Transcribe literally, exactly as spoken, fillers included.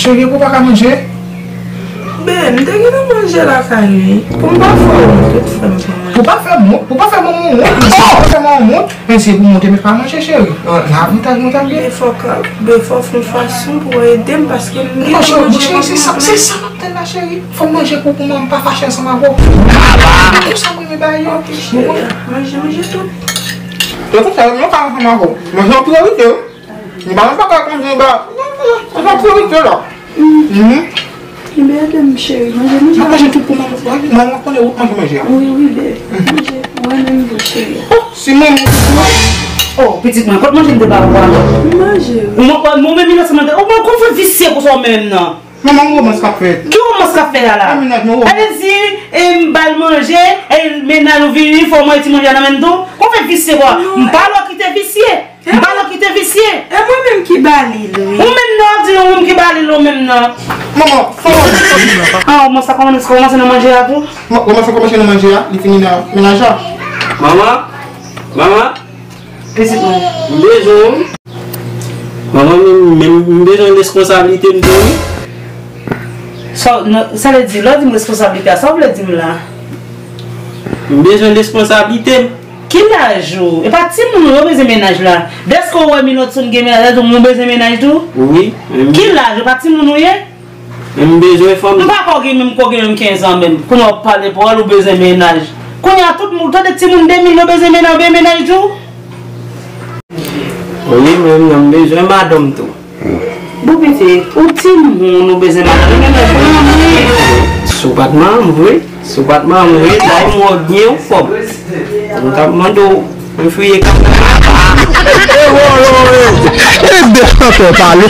Ebyen, pou w pa ka manje? Ben, m te gentan manje lakay, wi. Pou m pa fè w wont, wi, frè m, pou manje. Pou pa fè m wont, pou pa fè manman w wont, pou pa fè manman w wont. Men se pou mwen te met pa manje, cheri. Nan avantaj mwen ta byen. Ben, fòk, ben, fòk w fè yon fason pou w ede m, paske m gentan manje. Non, cheri, se sa, se sa m ap tann la, cheri. Fò m manje pou, pou mwen pa fache ansanm avè w. Pou sa mwen renmen bagay yo. Ok, cheri. Manje, manje tout. Yo, tout sa, mwen pa ansanm avè w. Manje an priyorite, wi. M pa nan bagay konn jan ba. Mwen pa priyorite la. Mhm. Bebe, ede m, cheri. Manje, manje. Mwen manje tout pou manman. Manman konnen ou manje manje a. Wi, wi, bebe. Manje. Mwen menm tou, cheri. Oh, si manman. Oh, pitit mwen, kot manje m te ba ou a? Manje. Ou mwen, mwen menm inosan mwen te. Ou mwen konn fè visye konsa ou menm nan. Manman, yon romans k ap fèt. Ki romans k ap fèt la la? Nan mennaj mwen, romans. Ale di, e, m ba l manje, e mennaj ou vini, fò w manje ti manje a nan men l tou. Konn fè visye konsa. M pa lè w kite visye. M pa lè w kite visye. E mwen menm ki ba li l, wi. Ou menm nan w ap di nou, ou menm ki ba li l, ou menm nan. Manman, fò. Ah, romans sa kòmanse, kòmanse nan manje a tou? Manman, romans sa kòmanse nan manje a, li fini nan mennaj la. Manman, manman. Pitit mwen. M bezwen w. Manman, m, m, m bezwen responsablite m tou, wi. Sa, nan, sa vle di, lè w di m responsablite a, sa w vle di m la? M bezwen responsablite m. Ki laj ou? E pa timoun ou yo bezwen mennaj la. Dèske w wè Milotson gen mennaj la, ou bezwen mennaj tou? Wi. Ki laj ou? E pa timoun ou ye? M bezwen fanm. M pa kwè w gen menm, kwè w gen menm kenz an menm. Kounye a w ap pale pawòl ou bezwen mennaj. Kounye a tout moun, tande timoun de mil yo bezwen mennaj, ou bezwen mennaj tou? Wi, mwen menm nan m bezwen madanm tou. Bon pitit, ou timoun ou bezwen madanm, ou gen bezwen manman. Si w pa t manman m vre, si w pa t manman m vre, la e mwen w gen yon fòm. Mwen t ap mande w refriye kaka. E dèf nan fè pale.